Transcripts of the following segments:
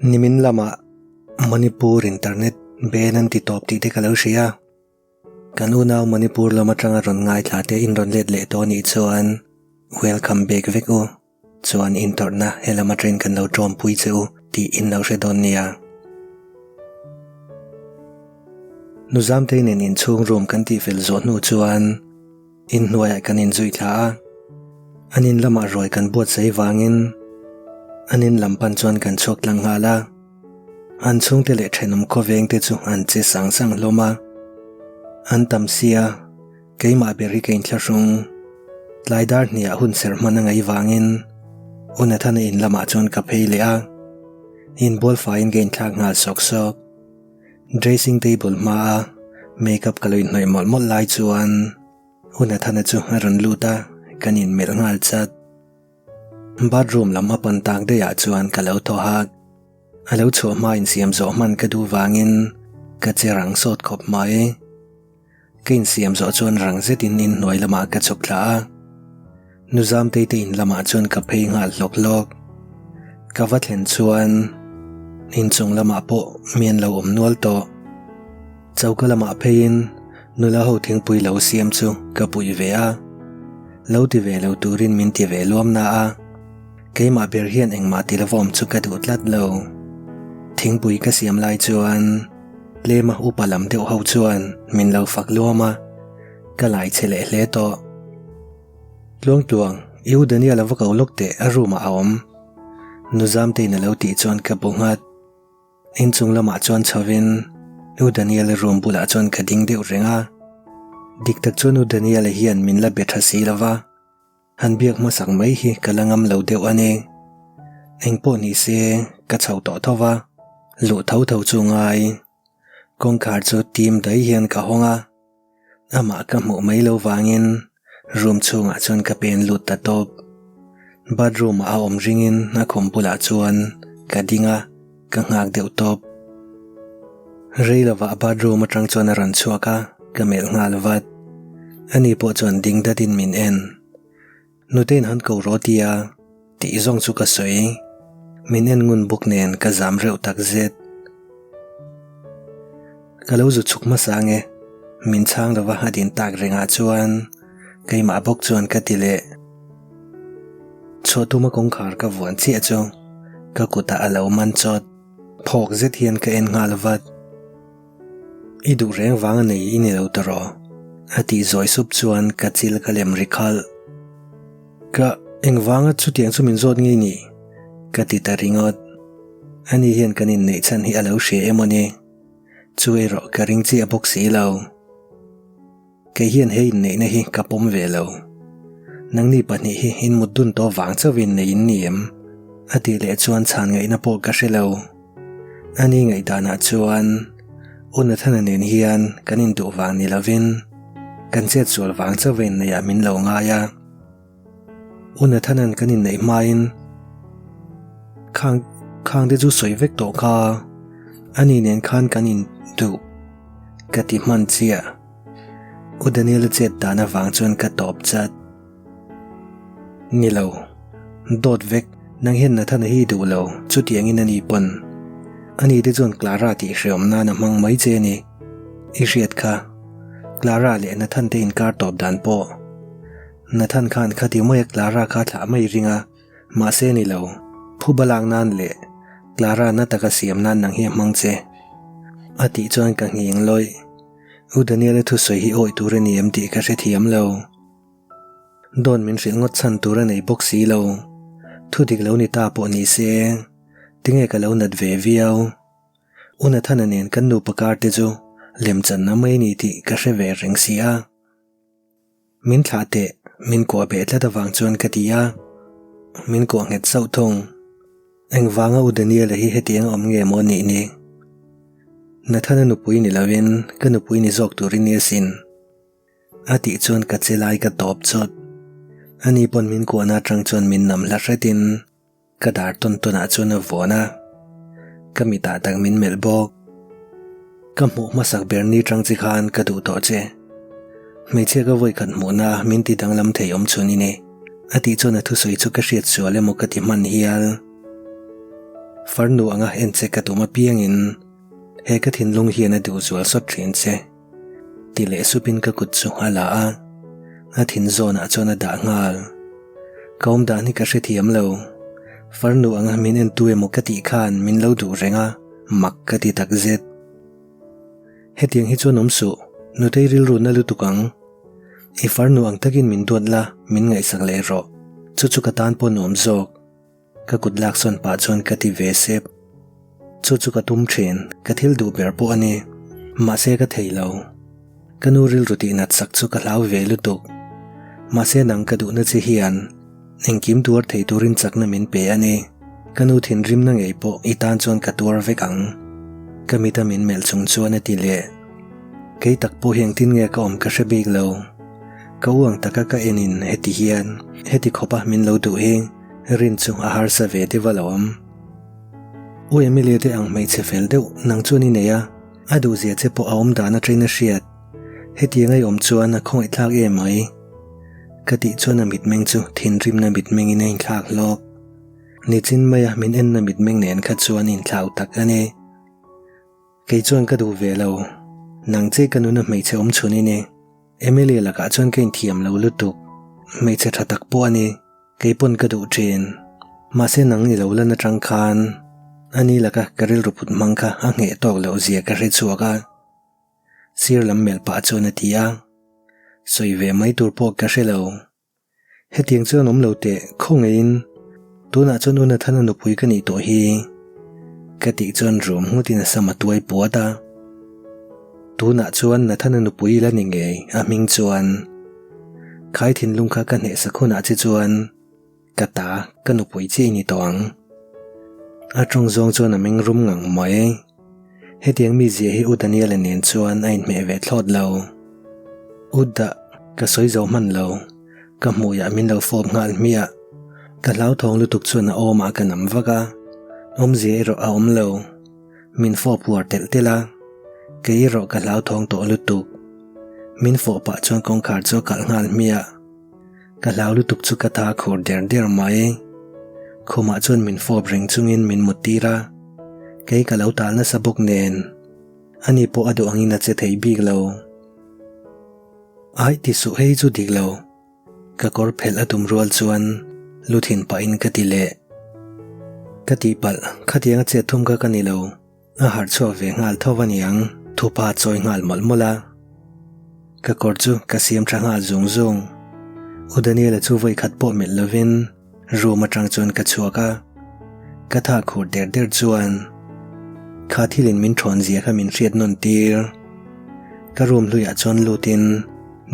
Nimin lamah Manipur internet ban an ti tawp tih te ka lo hria a. Kan unau Manipur lam atanga rawn ngaithla te in rawn let leh tawh anih chuan welcome back vek u. Chuan in tawrhna helam atangin kan lo tawmpui che u tih in lo hre dawn nia. Nuzamtei nen inchhung room kan tihfel zawh hnu chuan Inhnuaiah kan inzui thla a, an in lamah ruai kan buatsaih vangin an in lam pan chuan kan chhuak tlang nghal a. An chhungte leh thenawm khawvengte chu an che sang sang hlawm a, an tam sia, keimah ber hi ka inthlahrung. Tlai dar hniah hun serh hman a ngaih vangin U Nathana in lamah chuan ka phei leh a, inbual faiin ka inthlak nghal sawk sawk. Dressing table hmaa makeup ka lo inhnawih mawlh mawlh lai chuan U Nathana chu a rawn lut a, kan inmelh nghal chat. Bathroom lam a pan tak daih ah chuan ka lo thaw hak. A lo chhuah hma insiam zawh hman ka duh vangin ka che rang sawt khawp mai. Ka insiam zawh chuan rang zetin inhnuai lamah ka chhuk thla a. Nu Zamtei te in lamah chuan ka phei nghal hlawk hlawk. Ka va thlen chuan inchung lamah pawh mi an lo awm nual tawh. Choka lamah pheiin nula ho thingpui lo siam chu ka puih ve a. Lo ti ve lo turin min ti ve luam na a. Keimah ber hian engmah ti lova awm chu ka duh tlat lo. Thingpui ka siam lai chuan tlema upa lam deuh ho chuan min lo fak luam a, ka lai che leh hle tawh. Tluang tluang, i u Daniel a va ko lawk teh, a room ah a awm. Nu Zamtein a lo tih chuan ka bu nghat. Inchung lamah chuan chhovin U Daniel-a room bulah chuan ka ding deuh reng a. Dik tak chuan U Daniel-a hian min la be tha si lova. Han biak hmasak mai hi ka la ngam lo deuh a ni. Engpawh ni se ka chho tawh tho va, luh tho tho chu ngai. Kawngkhar chu tim dai hian ka hawng a, amah ka hmuh mai lo vangin room chhungah chuan ka pen lut ta tawp. Bathroom ah a awm ringin a khum bulah chuan ka ding a, ka nghak deuh tawp. Rei lovah bathroom atang chuan a rawn chhuak a, ka melh nghal vat. Ani pawh chuan ding datin min en. Nutein han ko rawh tia tih zawng chu ka sawi. Min en ngun bawk nen ka zam reuh tak zet. Ka lo zu chhuk hmasa ange, min chhang lova a din tak rengah chuan keimah bawk chuan ka ti leh. Chhuah tuma kawngkhar ka vuan chiah chu ka kutah a lo man chawt. Phawk zet hian ka en nghal vat. I duh reng vang a nei i ni lo ta rawh, a tih zawi sup chuan ka chil ka lem ri khalh. Ka engvanga chutiang chu min zawt ngei ni? Ka ti ta ringawt. Ani hian kan inneih chhan hi a lo hria em aw ni? Chu erawh ka ring chiah bawk si lo. Kei hian he inneihna hi ka pawm ve lo. Nangni pahnih hi in mut dun tawh vang chauhin nei in ni em? A tih leh chuan chhan ngaihna pawh ka hre lo. Ani ngaihdanah chuan U Nathana nen hian kan induh vang ni lovin kan chetsual vang chauhin inneihah min lo ngai a. U Nathana'n kan inneih hmain khang khang te chu sawi vek tawh kha ani nen khan kan induh ka ti hman chiah. U Daniel-a chet dan avang chuan ka tawp chat. Ni lo, dawt vek, nang hian Nathana hi i duh lo, chutiangin ani pawn. Ani te chuan Clara tih hreawm nan a hmang mai che a ni. I hriat kha, Clara leh Nathan te inkar tawp dan pawh. Nathan khan khati maia Clara kha thlah mai ring a, mahse ni lo, phuba lak nan leh Clara na taka siam nan nang hi a hmang che. A tih chuan ka nghing lawih. U Daniel-a thusawi hi awih tur a ni em tih ka hrethiam lo. Dawn min hrilh ngawt chhan tur a nei bawk si lo. Thu dik lo ni ta pawh ni se, tinge ka lo nat ve viau. U Nathana nen kan nupa kar te chu lemchanna mai a ni tih ka hre ve reng si a. Min thlah teh, min kuah beh tlat avang chuan ka ti a, min kuah nghet sauh thung. Engvanga U Daniela hi hetiang a awm nge maw nih ni? Nathana nupui ni lovin ka nupui ni zawk turin ni asin. A tih chuan ka che lai ka tawp chawt. Ani pawn min kuahna atang chuan min nam hla hretin Ka dar tawn tawnah chuan a vuan a, ka mitah tak min melh bawk. Ka hmuh hmasak ber ni tang chi khan ka duh tawh che. Hmeichhia ka vawi khat hmuhna min ti danglam thei awm chhun i ni, a tih chuan a thusawi chu ka hriat sual emaw ka ti hman hial. Farnu anga en che ka tum apiangin he ka thinlung hian a duh zual sawt thin che. Ti leh supin ka kut chu a la a, a thin zawnah chuan a dah nghal. Ka awm dan hi ka hrethiam lo. Farnu anga min entu emaw ka tih khan min lo duh reng a, mak ka ti takzet. Hetiang hi chuan awm suh, nutei rilru na lutuk ang. I farnu ang takin min duat la, min ngaihsak leh rawh. Chu chu ka tan pawh nuam zawk. Ka kut laksawn pah chuan ka ti ve sep. Chu chu ka tum thin, ka thil duh ber pawh a ni. Mahse ka thei lo. Ka nu rilru tih nat sak chu ka hlau ve lutuk. Mahse nang ka duhna che hian engkim tuar thei turin chakna min pe a ni. Ka nu thinrimna ngei pawh i tan chuan ka tuar vek ang. Ka mita min melh chung chuan a ti leh. Kei tak pawh hi engtin nge ka awm ka hre bik lo. Ka u ang taka ka enin heti hian heti khawpa min lo duh hi rin chu a harsa ve deuh alawm. U Emilia te ang hmeichhe fel deuh nang chuan i nei a, a duhzia che pawh a awm dan atangin a hriat. Hetiang a i awm chuan a khawngaihthlak em mai. Ka tih chuan a mitmeng chu thinrimna mitmengin a inthlak hlawk. Nichin maia min enna mitmeng nen kha chuan inthlau tak a ni. Kei chuan ka duh ve lo. Nang che ka nuna hmeichhe awm chhun i ni. Emilia lakah chuan ka inthiam lo lutuk. Hmeichhe tha tak pawh a ni. Kei pawn ka duh thin. Mahse nang i lo lan atang khan ani laka ka rilru put hmang kha a ngheh tawk loh zia ka hre chhuak a. Sir lam melh pah chuan a ti a. Sawi ve mai tur pawh ka hre lo. Hetiang chuan awm lo teh khaw ngeiin tunah chuan u Nathana nupui ka nih tawh hi. Ka tih chuan rum nghutin a sam a tuai puat a. Tunah chuan Nathana nupui i la ni ngei a hming chuan. Khai thinlung kha ka hnehsak hunah che chuan ka ta ka nupui chiah i ni tawh ang. A tawng zawng chuan a meng rum ngang mai. Hetiang mi zia hi U Daniela nen chuan a inhmeh ve thlawt lo. U dah, ka sawi zo hman lo. Ka hmuiah min lo fawp nghal hmiah. Ka hlauthawng lutuk chuan a awmah ka nam vak a, awmzia erawh a awm lo. Min fawp uar telh telh a, kei erawh ka hlauthawng tawh lutuk. Min fawh pah chuan kawngkhar chu a kalh nghal hmiah. Ka hlau lutuk chu ka ta khur der der mai. Khumah chuan min fawp reng chungin min mut tir a, kei ka lo tal nasa bawk nen ani pawh a duh angin a che thei bik lo. Aih ti suh hei chu dik lo. Ka kawr phelh a tum rual chuan lu thin pahin ka ti leh. Ka tihpalh, khatiang a chet thum kha ka ni lo. A harh chhuak ve nghal tho a niang, thupa a chawi nghal mawlh mawlh a. Ka kawr chu ka siam tha nghal zung zung. U Daniela chu vawi khat pawh melh lovin room atang chuan ka chhuak a. Ka tha khur der der chuan kha thilin min thawn zia kha min hriat nawn tir. Ka room hluiah chuan lutin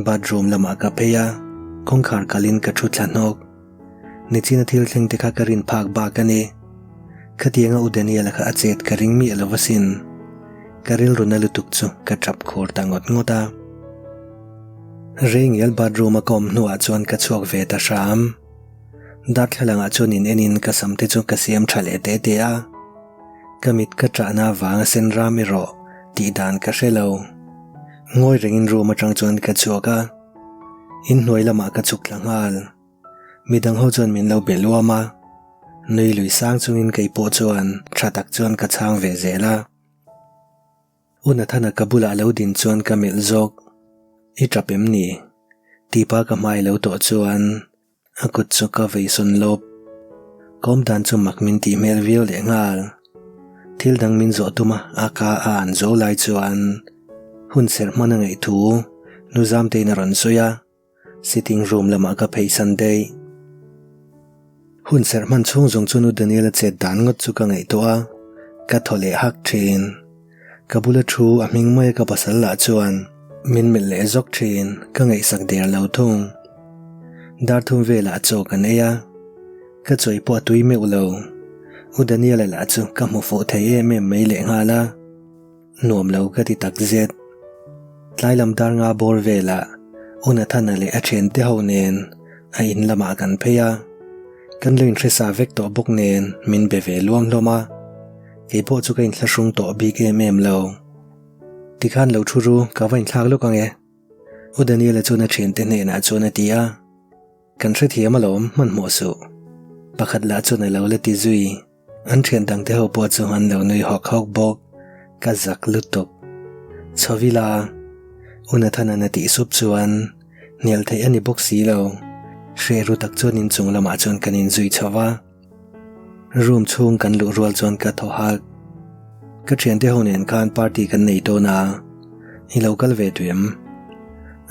bathroom lamah ka phei a, kawngkhar kalin ka thu thla hnawk. Nichina thil thleng te kha ka rin phak bak a ni. Khatianga U Daniela kha a chet ka ring miah lo asin. Ka rilru na lutuk chu ka tap khur ta ngawt ngawt a. Reingial bathroom a ka awm hnuah chuan ka chhuak ve ta hram. Darthlalangah chuan in enin ka sam te chu ka siam tha leh te te a. Ka mit ka ṭahna avanga sen ram erawh tih dan ka hre lo. Ngawi rengin room aṭang chuan ka chhuak a. Inhnuai lamah ka chhuk thla nghal. Midang ho chuan min lo be luam a, nui lui sang chungin kei pawh chuan tha tak chuan ka chhang ve zel a. U Nathana ka bulah lo din chuan ka melh zawk, I tap em ni? Tipa ka hmai lo tawh chuan a kut chu ka vei sawn lawp. Ka awm dan chu mak min tih hmel viau leh nghal. Thil dang min zawh tum a, a ka a an zo lai chuan hun serh hman a ngaih thu nu Zamtein a rawn sawi a. Sitting room lamah ka phei san daih. Hun serh hman chhung zawng chu nu Daniela chet dan ngawt chu ka ngaihtuah a, ka thaw leh hak thin. Ka bula thu a hming maia ka pasal lah chuan min melh leh zawk thin, ka ngaihsak der lo thung. Dar thum velah chaw kan ei a, ka chawi pawh a tui meuh lo. U Daniela lah chu ka hmu fuh thei em em mai lehnghal a. Nuam lo ka ti tak zet. Tlai lam dar nga bawr velah U Nathana leh a thiante ho nen a in lamah kan phei a. Kan lo inhresa vek tawh bawk nen min be ve luam hlawm a. Kei pawh chu ka inthlahrung tawh bik em em lo. Tikhan lo thu ru ka va inthlak lawk ang e. U Daniela chuan a thiante hnenah chuan a ti a. Kan hrethiam alawm hmanhmawh suh. Pakhat lah chuan a lo la ti zui. An thian dangte ho pawh chu an lo nui hawk hawk bawk. Ka zak lutuk. Chhawila, U Nathan-a'n a tih sup chuan hnial theih a ni bawk si lo. Hreh ru tak chuan inchung lamah chuan kan inzui chho va. Room chhung kan luh rual chuan ka thaw hak. Ka thiante ho nen khan party kan nei dawn a, i lo kal ve duh em?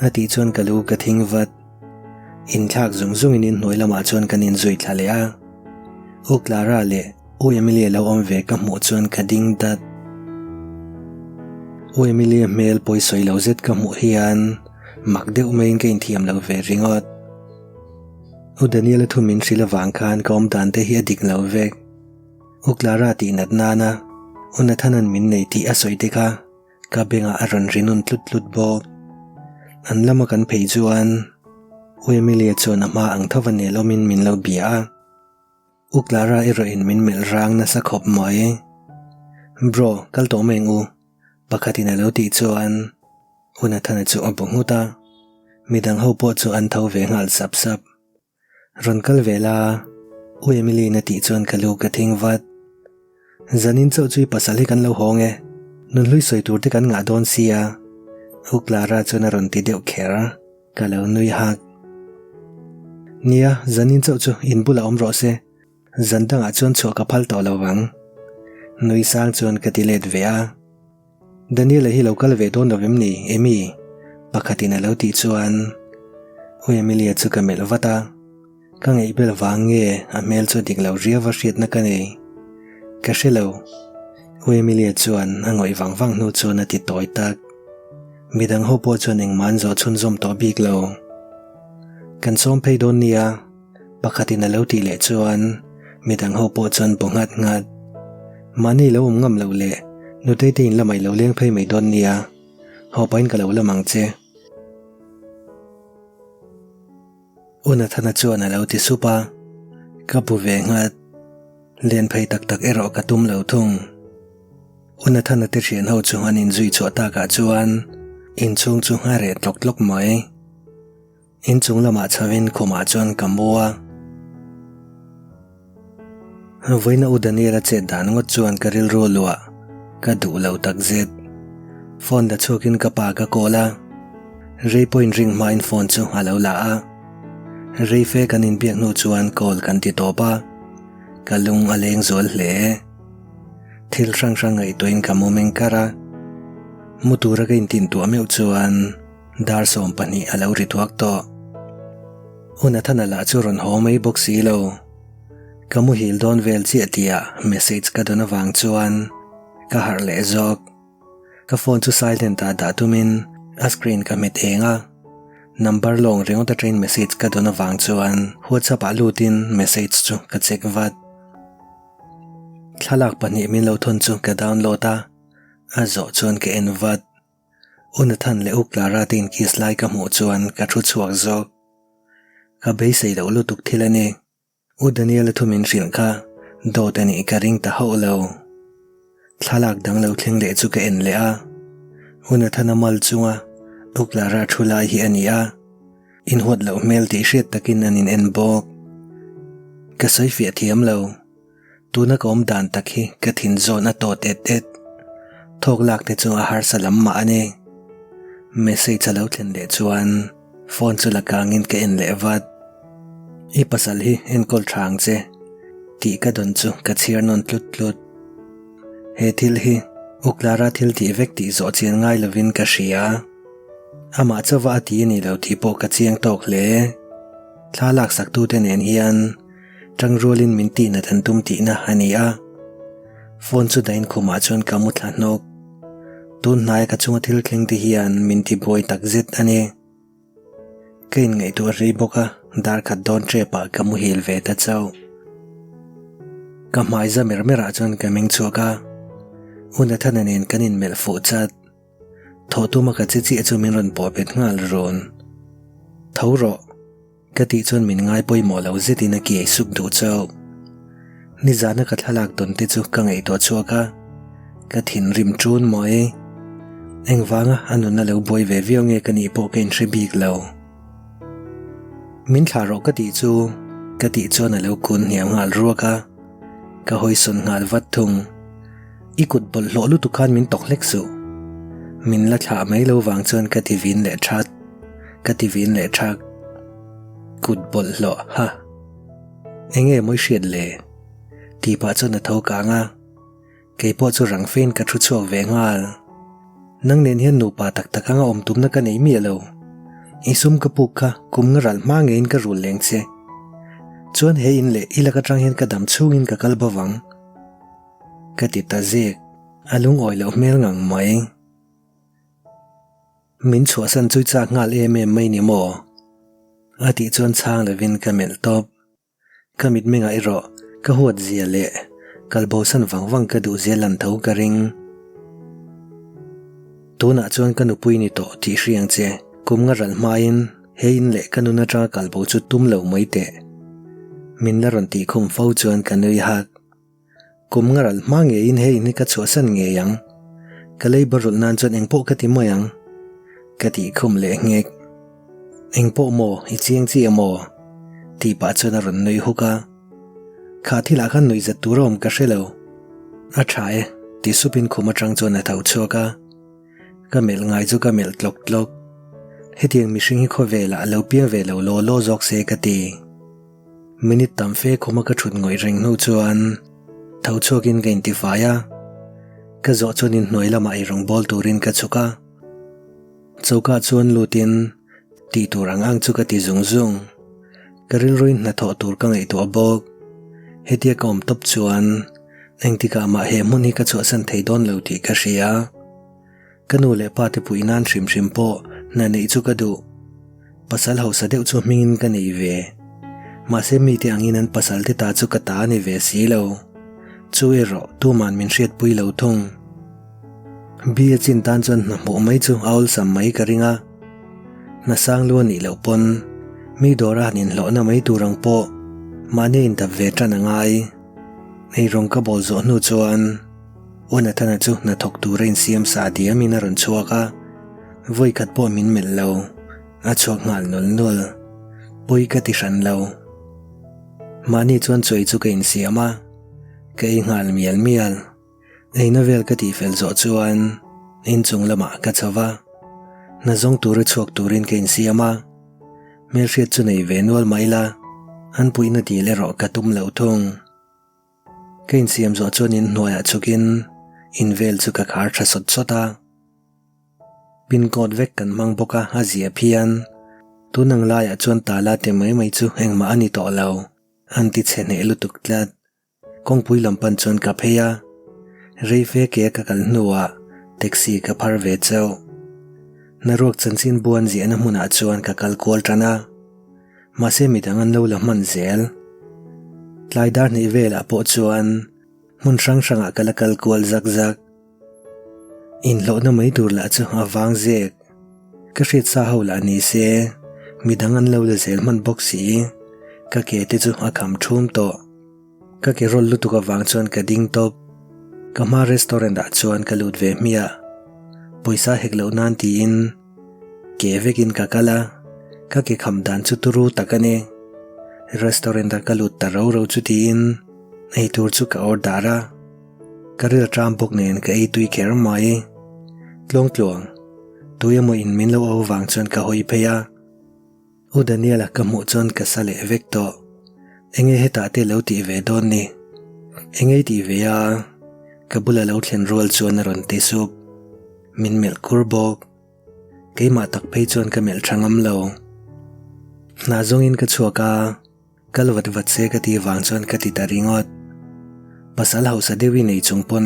A tih chuan ka lu ka thing vat. Inthlak zung zungin inhnuai lamah chuan kan inzui thla leh a. U Clara leh U Emilia lo awm ve ka hmuh chuan ka ding dat. U Emilia hmel pawisawi lo zet ka hmuh hian mak deuh maiin ka inthiam lo ve ringawt. U Daniela thu min hrilh avang khan ka awm dan te hi a dik lo vek. U Clara tih nat nana U Nathan-a'n min nei tih a sawi te kha ka bengah a rawn ri nun tlut tlut bawk. An lama kan phei chuan U Emilia chuan a hma ang thova nelawmin min lo bia a. U Clara erawhin min melh rang nasa khawp mai. Bro, kal tawh mai ang u, pakhatin a lo tih chuan U Nathana chu a bu nghut a, midang ho pawh chu an tho ve nghal sap sap. Rawn kal ve la, U Emily-in a tih chuan ka lu ka thing vat. Zanin chauh chu i pasal hi kan lo hawng e, nunhlui sawi tur te kan ngah dawn sia, U Clara chuan a rawn ti deuh kher. Ka lo nui hak. Nia, zanin chauh chu in bulah awm rawh se, zan dangah chuan chhuah ka phal tawh lo vang. Nui sang chuan ka ti let ve a. Daniela hi lo kal ve dawn lo em ni, Amy? Pakhatin a lo tih chuan U Emilia chu ka melh vat a. Ka ngaih bel vang nge a hmel chu dik lo riau a hriatna ka nei. Ka hre lo. U Emilia chuan a ngawih vang vang hnu chuan a ti tawi tak. Midang ho pawh chuan engmah an zawh chhunzawm tawh bik lo. Kan sawm phei dawn nia, pakhatin a lo tih leh chuan midang ho pawh chuan bu nghat nghat. Mahni lo awm ngam loh leh nutei te in lamah i lo leng phei mai dawn nia, haw pahin ka lo lam ang che. U Nathana chuan a lo ti sup a, ka bu ve nghat. Len phei tak tak erawh ka tum lo thung. U Nathana te thian ho chu an inzui chhuah takah chuan inchhung chu a reh tlawk tlawk mai. Inchung lamah chhoin khumah chuan ka mu a. Vawiina U Daniel-a chet dan ngawt chuan ka rilru luah ka duh lo takzet. Phone la chhuakin ka pa ka call a, rei pawhin ring hmain phone chu a lo la a. Rei fe kan inbiak hnu chuan call kan ti tawp a, ka lung a leng zual hle. Thil hrang hrang ngaihtuahin ka mu meng kar a, mu tura ka intintuah meuh chuan Dar 12 a lo ri thuak tawh. U Nathana lah chu rawn haw mai bawk si lo. Ka muhil dawn vel chiah tihah message ka dawn avang chuan ka harh leh zawk. Ka phone chu silent ah dah tumin a screen ka hmet eng a. Number lawng ringawt atangin message ka dawn avang chuan WhatsApp ah lutin message chu ka check vat. Thlalak pahnih min lo thawn chu ka download a, a zawh chuan ka en vat. U Nathan leh U Clara te inkiss lai ka hmuh chuan ka thu chhuak zawk. Ka beisei loh lutuk thil a ni. U Daniel-a thu min hrilh kha dawt a nih ka ring ta hauh lo. Thlalak dang lo thleng leh chu ka en leh a. U Nathan-a mal chunga U Clara thu lai hi a ni a. Inhuat loh hmel tih hriat takin an in en bawk. Ka sawi fiah thiam lo. Tuna ka awm dan tak hi ka thin zawn a tawt et et. Thawk lak te chu a harsa lam mah a ni. Message a lo thlen leh chuan phone chu la kangin ka en leh vat. I pasal hi enkawl tha ang che tih ka dawn chu ka chhiar nawn tlut tlut. He thil hi U Clara thil tih vek tih zawh chian ngai lovin ka hria. Amah chauva a ti a ni lo tih pawh ka chiang tawk hle. Thla laksaktute nen hian Tangrualin min tihnat an tum tihna a ni a, phone chu dain khumah chuan ka mu thla hnawk. Tun hnaia ka chunga thil thleng te hian min tibuai tak zet a ni. Ka inngaihtuah rei bawk a, dar khat dawn tepah ka muhil ve ta chauh. Ka hmai za mer merah chuan ka meng chhuak a, U Nathana nen kan inmelh fuh chat. Thawh tuma ka che chiah chu min rawn pawh bet nghal rawn. Tho rawh. Ka tih chuan min ngai pawimawh lo zetin a kiai sup duh chauh. Nizana ka thlalak tawn te chu ka ngaihtuah chhuak a, ka thinrim ṭun mai. Engvanga a nunna lo buai ve viau nge ka nih pawh ka inhre bik lo. Min thlah rawh ka tih chu ka tih chuan a lo kun hniam nghal ruak a. Ka hawi sawn nghal vat thung. I kut bawlhhlawh lutuk khan min tawk hlek suh. Min la thlah mai lo vang chuan ka ti vin leh that. Ka ti vin leh thak. Kut bawlhhlawh ha. Enge mawi hriat le? Tih pah chuan a tho kang a. Kei pawh chu rang fein ka thu chhuak ve nghal. Nang nen hian nupa tak tak anga awm tumna ka nei miah lo. I sum ka puk kha kum nga ral hma ngeiin ka rul leng che. Chuan he in leh i lak atang hian ka dam chhungin ka kal bo vang. Ka ti ta zek, a lungawi loh hmel ngang mai. Min chhuahsan chu chak nghal em em mai ni maw? A tih chuan chhang lovin ka melh tawp. Ka mitmengah erawh ka huat zia leh kalbosan vang vang ka duh zia lan tho ka ring. Tunah chuan ka nupui ni tawh tih hriang che, kum nga ral hmain he in leh ka nun atanga kalbo chu tum lo mai teh. Min la rawn tih khum fo chuan ka nui hak. Kum nga ral hma ngeiin hei in hi ka chhuahsan ngei ang. Ka lei barulh nan chuan engpawh ka ti mai ang. Ka tih khum leh nghek. Engpawh maw, i chiang chi a maw? Tih pah chuan a rawn nui huk a. Kha thilah khan nuih zat tur a awm ka hre lo. A tha e, ti supin khum atang chuan a tho chhuak a. Ka melh ngai chu ka melh tlawk tlawk. Hetiang mihring hi khawvelah a lo piang ve lo law law zawk se ka ti. Minute tam fe khuma ka thut ngawih reng hnu chuan tho chhuakin ka intifai a, ka zawh chuan inhnuai lamah eirawng bawl turin ka chhuk a. Choka chuan lutin tih tur ang ang chu ka ti zung zung. Ka rilruin hnathawh tur ka ngaihtuah bawk. Hetia ka awm tawp chuan engtikah mah he hmun hi ka chhuahsan thei dawn lo tih ka hria. Ka nu leh pa te puih nan hrim hrim pawh hna neih chu ka duh. Pasal hausa deuh chu hmingin ka nei ve. Mahse mite angin an pasal te ta chu ka ta a ni ve si lo. Chu erawh tuman min hriatpui lo thung. Bia chin tan chuan hna hmuh mai chu a awlsam mai ka ring a. Hna sang lu a nih loh pawn mi dawra han inhlawhna mai tur ang pawh mahni intap ve tan a ngai. Eirawng ka bawl zawh hnu chuan. U Nathana chu hnathawk tura insiam sa diamin a rawn chhuak a, vawi khat pawh min melh lo, a chhuak nghal nawl nawl. Pawi ka ti hran lo. Mahni chuan chawi chu ka insiam a, ka ei nghal mial mial. Eina vel ka tihfel zawh chuan inchung lamah ka chho va, hna zawng tura chhuak turin ka insiam a, hmelhriat chu nei ve nual mah ila an puihna dil erawh ka tum lo thung. Ka insiam zawh chuan in hnuaiah chhukin in vel chu ka khar tha sawt sawt a. Pin code vek kan hmang bawk a, a zia phian. Tun ang laiah chuan tala te mai mai chu engmah a ni tawh lo, an ti chhe hneh lutuk tlat. Kawngpui lam pan chuan ka phei a, rei fe ke a ka kal hnuah taxi ka phar ve chauh. Hnaruak chanchin buan ziahna hmunah chuan ka kal kual tan a. Mahse midang an lo la hman zel. Tlai dar hnih velah pawh chuan hmun hrang hrangah ka la kal kual zak zak. Inhlawhna mai tur lah chu a vang zek. Ka hriat sa ho lah ni se midang an lo la zel hman bawk si. Ka ke te chu a kham thum tawh. Ka ke rawl lutuk avang chuan ka ding tawp. Ka hma restaurant ah chuan ka lut ve hmiah. Pawisa hek loh nan tiin ke vekin ka kal a, ka ke kham dan chu turu tak a ni. Restaurant a ka lut ta ro ro chu tiin eitur chu ka order a. Ka ril ṭam bawk nen ka ei tui kher mai. Tluang tluang, tui emaw in min lo au vang chuan ka hawi phei a. U Daniela ka hmuh chuan ka sa leh vek tawh. Enge hetah te lo tih ve dawn ni? Enge i tih ve a? Ka bula lo thlen rual chuan a rawn ti sup. Min melh kur bawk. Keimah tak phei chuan ka melh tha ngam lo. Hna zawngin ka chhuak a. Kal vat vat se ka tih vang chuan ka ti ta ringawt. Pasal hausa deuh i nei chung pawn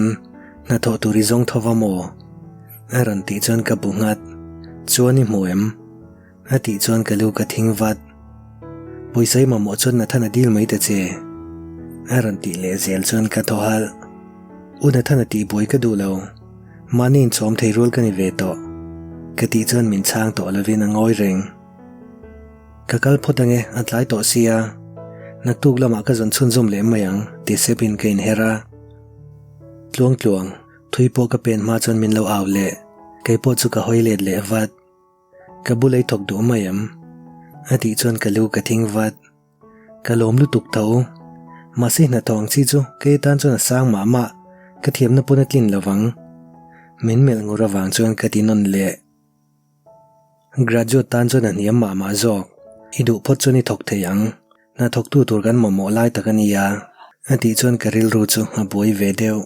hnathawh tur i zawng tho va maw? A rawn tih chuan ka bu nghat. Chuan i hmu em? A tih chuan ka lu ka thing vat. Pawisa i mamawh chuan Nathana dil mai ta che. A rawn tih leh zel chuan ka thaw halh. U Nathana tih buai ka duh lo. Mahni inchawm thei rual ka ni ve tawh. Ka tih chuan min chhang tawh lovin a ngawi reng. Ka kal phawt ange, a tlai tawh sia. Naktuk lamah ka zawn chhunzawm leh mai ang, ti sepin ka inher a. Tluang tluang, thui pawh ka pen hma chuan min lo au leh, kei pawh chu ka hawi let leh vat. Ka bul ei thawk duh mai em? A tih chuan ka lu ka thing vat. Ka lawm lutuk tho. Mahse hnathawh ang chi chu kei atan chuan a sang mah mah, ka thiamna pawn a tlin lo vang. Min melh ngur avang chuan ka ti nawn leh. Graduate tan chuan a hniam mah mah zawk, i duh phawt chuan i thawk thei ang, hnathawktu tur kan mamawh lai tak a nia, a tih chuan ka rilru chu a buai ve deuh.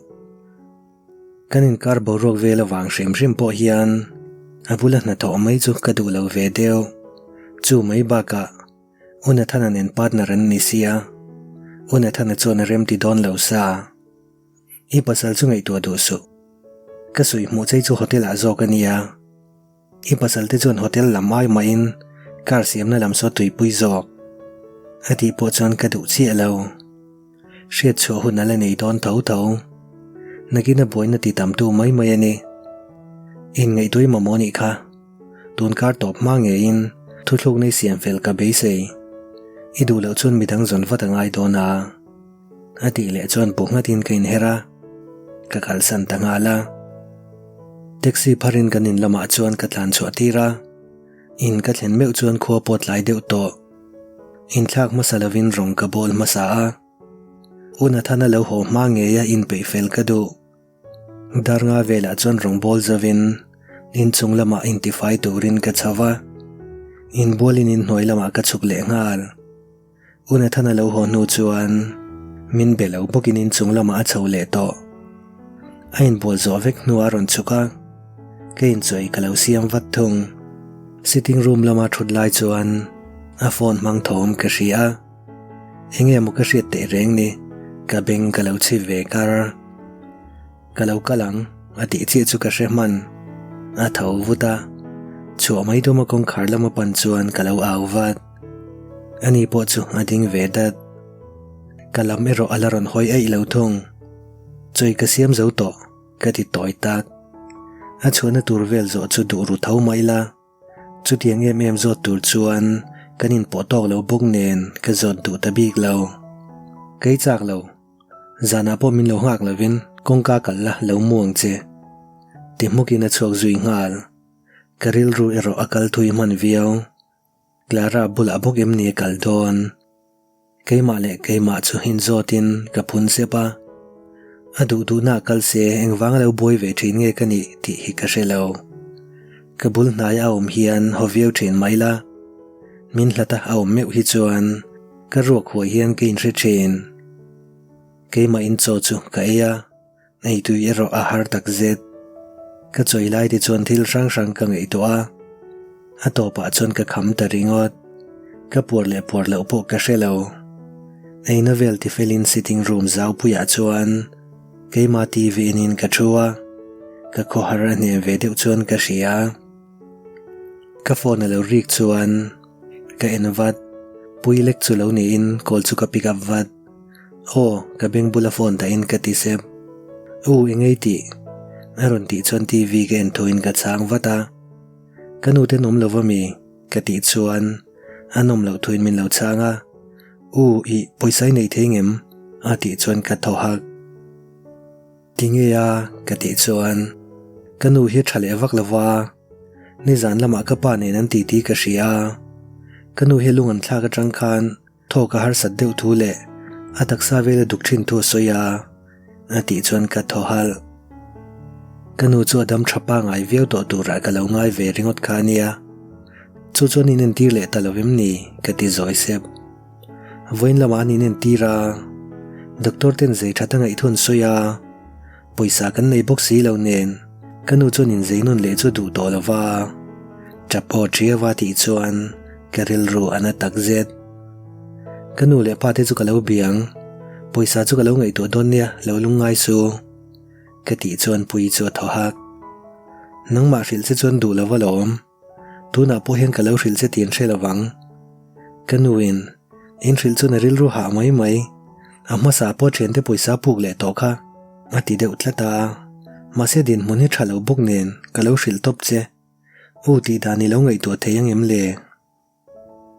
Kan inkar boruak vel avang hrim hrim pawh hian a bula hnathawh mai chu ka duh lo ve deuh. Chu mai bakah U Nathana nen partner an ni sia, U Nathana chuan a remti dawn lo sa. I pasal chu ngaihtuah duh suh. Ka suih hmuh chei chu hotel ah zawk a nia. I pasal te chuan hotel lam ai mahin car siamna lam saw tuipui zawk. A tih pawh chuan ka duh chiah lo. Hriat chhuah hun a la nei dawn tho tho. Nakin a buaina ti tamtu mai mai a ni. Inngaihtuai mamawh nih kha. Tun kar tawp hma ngeiin thuthluk nei siam fel ka beisei. I duh loh chuan midang zawn vat a ngai dawn a. A tih leh chuan bu nghatin ka inher a, ka kalsan ta nghal a. Taxi pharin kan in lamah chuan ka tlan chhuah tir a, in ka thlen meuh chuan khua pawh tlai deuh tawh. Inthlak hmasa lovin rawng ka bawl hmasa a, U Nathana lo haw hma ngeia inpeih fel ka duh. Darnga velah chuan rawng bawl zovin inchung lamah intifai turin ka chho va, inbualin inhnuai lamah ka chhuk leh nghal. U Nathana lo haw hnu chuan min be lo bawkin inchung lamah a chho leh tawh. A inbual zawh vek hnuah a rawn chhuk a, ka inchawih ka lo siam vat thung. Sitting room lama thut lai chuan a phone hmang thawm ka hria a, enge maw ka hriat teh reng ni, ka beng ka lo chhi ve kar. Ka lo kal ang, a tih chiah chu ka hre hman. A tho vut a, chhuah mai dawma kawngkhar lama pan chuan ka lo au vat. Ani pawh chu a ding ve dat. Ka lam erawh a la rawn hawi eih lo thung. Chawi ka siam zo tawh, ka ti tawi tak. A chhuahna tur vel zawh chu duh ru tho mai la. Chutiang em em zawt tur chuan kan inpawh tawk lo bawk nen ka zawt duh ta bik lo. Kei chak lo. Zanah pawh min lo nghak lovin kawngka kal la lo mu ang che. Ti hmukin a chhuak zui nghal. Ka rilru erawh a kal thui hman viau. Clara bulah bawk em ni a kal dawn? Keimah leh keimah chu inzawtin ka phun sep a. A duh duhna a kal se engvanga lo buai ve thin nge ka nih tih hi ka hre lo. Ka bul hnaia a awm hian haw viau thin mai la. Min hlata a awm meuh hi chuan ka ruak huai hian ka inhre thin. Keimah in chaw chu ka ei a, eitui erawh a har tak zet. Ka chawi lai te chuan thil hrang hrang ka ngaihtuah a, a tawpah chuan ka kham ta ringawt. Ka puar leh puar loh pawh ka hre lo. Eina vel tifelin sitting room zaupuiah chuan keimah TV enin ka thu a, ka khawhar a hnem ve deuh chuan ka hria. Ka phone a lo rik chuan ka en vat, pui lek chu lo niin call chu ka pick up vat. Aw, ka beng bula phone dahin ka ti sep. U, engei tih? A rawn tih chuan TV ka en thuin ka chhang vat a. Ka nu te an awm lo va mi? Ka tih chuan an awm loh thuin min lo chhang a. U, ih, pawisa i nei thei ngem? A tih chuan ka thaw hak. Ti nge a? Ka tih chuan ka nu hi a tha leh vak lo va, nizan lamah ka pa nen an titi ka hria a, ka nu hi lung an thlak atang khan thawk a harsat deuh thu leh a taksa vel a duk thin thu a sawi a, a tih chuan ka thaw halh. Ka nu chu a dam tha pangai viau tawh turah ka lo ngai ve ringawt kha a nia, chu chuan inentir leh ta lo em ni? Ka ti zawi sep. Vawiin lamah an inentir a, doctor ten zei that a ngaih thun sawi a, pawisa kan nei bawk si lo nen ka nu chuan inzei nawn leh chu duh tawh lo va, tap aw ṭiau a tih chuan ka rilru a na tak zet. Ka nu leh pa te chu ka lo biang, pawisa chu ka lo ngaihtuah dawn nia lo lungngai su ka tih chuan Puii chu a thaw hak. Nangmah hrilh che chuan duh lo va lawm. Tunah pawh hian ka lo hrilh che tih an hre lovang. Ka nuin, In hrilh chuan a rilru hah mai mai. A hmasa pawh thiante pawisa puk leh tawh kha, a ti deuh tlat a. Mahse dinhmun hi tha lo bawk nen ka lo hrilh tawp che. U tih dan i lo ngaihtuah thei ang em le?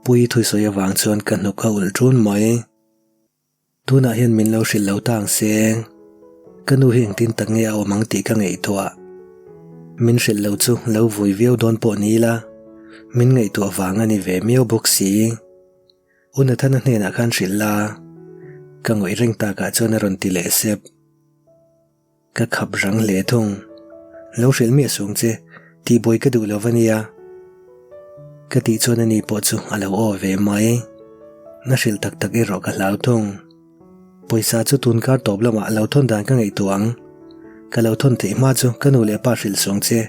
Puii thusawi avang chuan ka hnuk a ulh ṭun mai. Tunah hian min lo hrilh lo ta ang se, ka nu hi engtin tak nge a awm ang tih ka ngaihtuah. Min hrilh lo chu lo vui viau dawn pawh ni ila, min ngaihtuah vang a ni ve miau bawk si. U Nathana hnenah khan hrilh la, Ka ngawih reng takah chuan a rawn ti leh sep. Ka khap rang hle thung. Lo hrilh miah sung che, tihbuai ka duh lo va nia. Ka tih chuan ani pawh chu a lo aw ve mai. Na hrilh tak tak erawh ka hlau thung. Pawisa chu tun kar tawp lamah lo thawn dan ka ngaihtuah ang. Ka lo thawn theih hma chu ka nu leh pa hrilh sung che.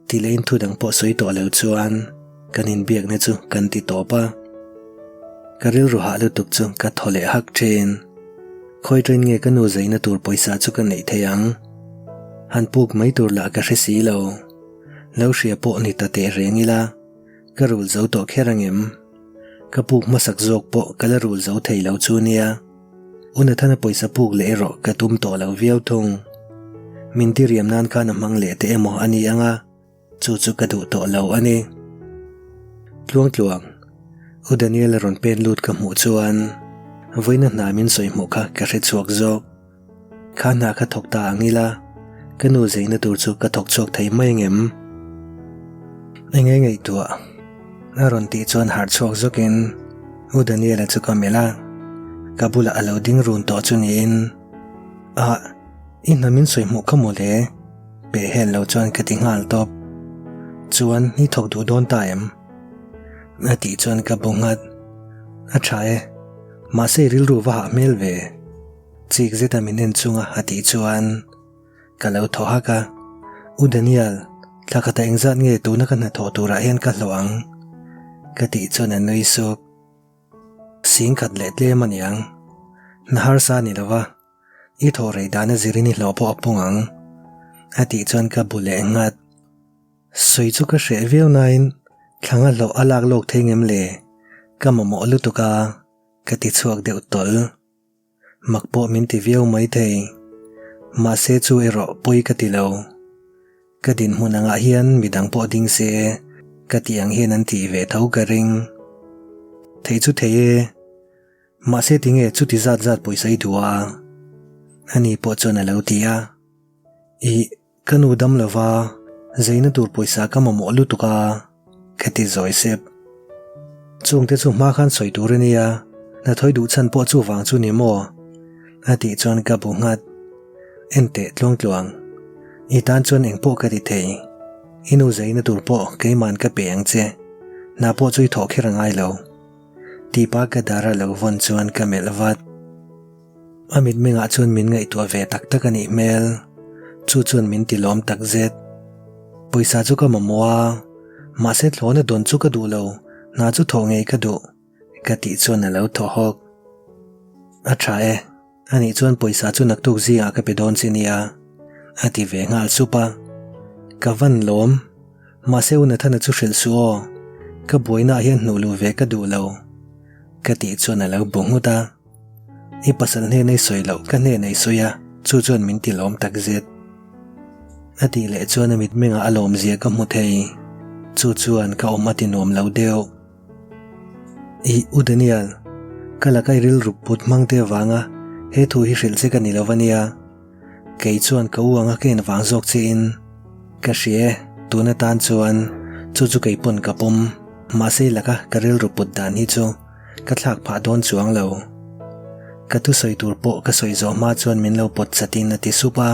Ti lehin thu dang pawh sawi tawh lo chuan kan inbiakna chu kan ti tawp a. Ka rilru hah lutuk chu ka thaw leh hak thin. Khawi train nge ka nu zaina tur pawisa chu ka neih thei ang? Han puk mai tur lah ka hre si lo. Lo hria pawh ni ta teh reng ila, ka rul zo tawh kher angem? Ka puk hmasak zawk pawh ka la rul zo thei lo chu nia. U Nathana pawisa puk leh erawh ka tum tawh lo viau thung. Min diriam nan khan a hmang leh teh emaw a ni ang a, chu chu ka duh tawh lo a ni. Tluang tluang, U Daniel a rawn pen lut ka hmuh chuan vawiina hna min sawi hmuh kha ka hre chhuak zawk. Kha hna kha thawk ta ang ila, ka nu zeina tur chu ka thawk chhuak thei mai angem? Enge ngaihtuah? A rawn tih chuan harh chhuak zawkin U Daniela chu ka melh a, ka bulah a lo ding run tawh chu niin, Ah, i hna min sawi hmuh kha mawle? Peh hel lo chuan ka ti nghal tawp. Chuan i thawk duh dawn ta em? A tih chuan ka bu nghat. A tha e, mahse i rilru va hah hmel ve. Chik zeta min en chunga a tih chuan ka lo thaw hak a, U Daniel, thla khatah engzat nge tuna ka hnathawh turah hian ka hlawh ang? Ka tih chuan a nui suk. Sing khat leh tlem a niang. Hna harsa a ni lo va, i thawh rei dana zirin i hlawh pawh a pung ang, a tih chuan ka bu leh nghat. Sawi chu ka hreh viau nain thla nga hlawh a lak lawk thei ngem le? Ka mamawh lutuk a, ka ti chhuak deuh tawlh. Mak pawh min ti viau mai thei. Mahse chu erawh pawi ka ti lo. Ka dinhmun angah hian midang pawh ding se ka tih ang hian an tih ve tho ka ring. Thei chu thei e. Mahse tinge chuti zat zat pawisa i duh a? Ani pawh chuan a lo ti a. Ih. Ka nu dam lova, zeina tur pawisa ka mamawh lutuk a, ka ti zawi sep. Chungte chu hma khan sawi tur a nia, hnathawih duh chhan pawh chuvang chu ni maw? A tih chuan ka bu nghat. Enteh tluang tluang, i tan chuan engpawh ka ti thei. I nu zeina tur pawh keiman ka pe ang che, hna pawh chu i thawh kher a ngai lo. Tipa ka dar a lo vawn chuan ka melh vat. A mitmengah chuan min ngaihtuah ve tak tak a nih hmel. Chu chuan min ti lawm tak zet. Pawisa chu ka mamawh a, mahse thlawna dawn chu ka duh lo, hna chu thawh ngei ka duh, ka tih chuan a lo thaw hawk. A tha e, anih chuan pawisa chu naktuk zingah ka pe dawn che nia, a ti ve nghal sup a. Ka van lawm, mahse u Nathana chu hrilh suh aw, ka buainaah hian hnuh luh ve ka duh lo, ka tih chuan a lo bu nghut a. I pasal hnena i sawi loh ka hnena i sawi a, chu chuan min ti lawm tak zet. A tih leh chuan a mitmengah a lawmzia ka hmu thei, chu chuan ka awm a ti nuam lo deuh. Ih, U Daniel, ka laka i rilru put hmang te avanga he thu hi hrilh che ka ni lo va nia. Kei chuan ka u anga ka en vang zawk che in ka hria e, tun atan chuan chu chu kei pawn ka pawm, mahse i laka ka rilru put dan hi chu ka thlak phah dawn chuang lo. Ka thusawi tur pawh ka sawi zawh hma chuan min lo pawt chat in a ti sup a,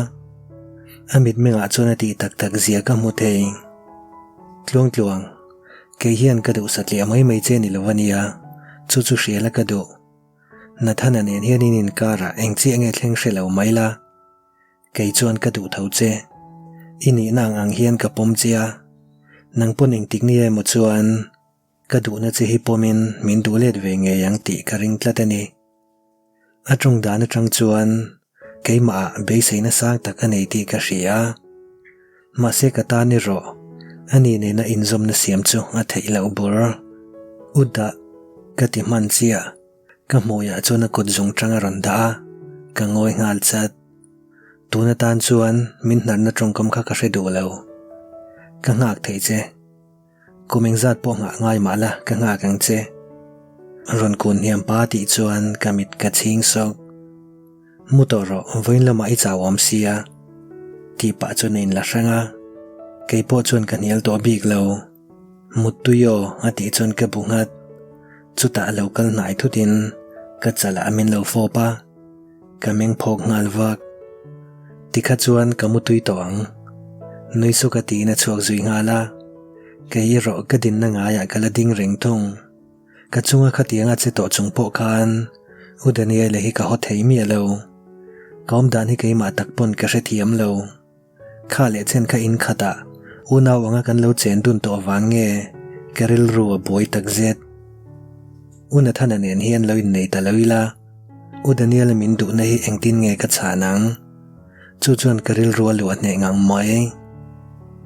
a mitmengah chuan a tih tak tak zia ka hmu thei. Tluang tluang, kei hian ka duh satliah mai mai che ni lo ania, chu chu hria la ka duh. Nathana nen hian in inkarah eng chiah nge thleng hre lo mai la, kei chuan ka duh tho che. I nihna ang ang hian ka pawm che a, nang pawn engtik ni emaw chuan ka duhna che hi pawmin min duh let ve ngei ang tih ka ring tlat a ni. A tawng dan atang chuan keimahah beiseina sang tak a nei tih ka hria a, mahse ka tan erawh ani nena inzawmna siam chu a theih loh bur. U dah ka ti hman chiah, ka hmuiah chuan a kut zung tang a rawn dah a, ka ngawi nghal chat. Tun atan chuan min hnarna tawngkam kha ka hre duh lo. Ka nghak thei che. Kum engzat pawh nghah ngai mah la ka nghak ang che. Rawn kun hniam pa tih chuan ka mit ka chhing sawk. Mu tawh rawh vawiin lamah i chau awm sia. Tih pah chuan a inla hrang a. Kei pawh chuan ka hnial tawh bik lo. Muttui aw a tih chuan ka bu nghat. Chutah a lo kal hnai thutin Ka chalah min lo fawp a, ka meng phawk nghal vak. Tikha chuan ka mu tui tawh ang. Nui suk a tiin a chhuak zui nghal a, kei erawh ka dinna ngaiah ka la ding reng thung. Ka chunga khatianga che tawh chung pawh khan U Daniela hi ka haw thei miah lo. Ka awm dan hi keimah tak pawn ka hrethiam lo. Kha leh chen kha in khatah unau anga kan lo chen dun tawh avang nge ka rilru a buai tak zet. U Nathana nen hian lo innei ta lo ila, U Daniela min duhna hi engtin nge ka chhan ang? Chu chuan ka rilru a luah hneh ngang mai.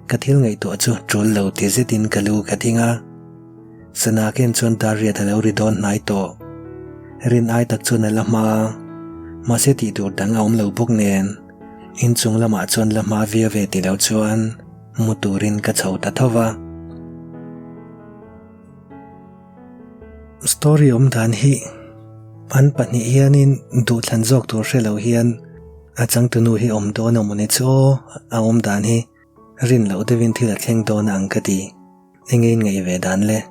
Ka thil ngaihtuah chu tul lo ti zetin ka lu ka thing a. Sana ken chuan dar riat a lo ri dawn hnai tawh. Rin ai tak chuan a la hma a, mahse tih tur dang a awm lo bawk nen inchung lamah chuan la hma viau ve ti lo chuan mu turin ka chho ta tho va. Story awm dan hi an pahnih hianin duhthlan zawk tur hre lo hian a changtunu hi awm dawn a mawni chu aw a awm dan hi rin loh deuhin thil a thleng dawn a ang ka ti. Enge in ngaih ve dan le?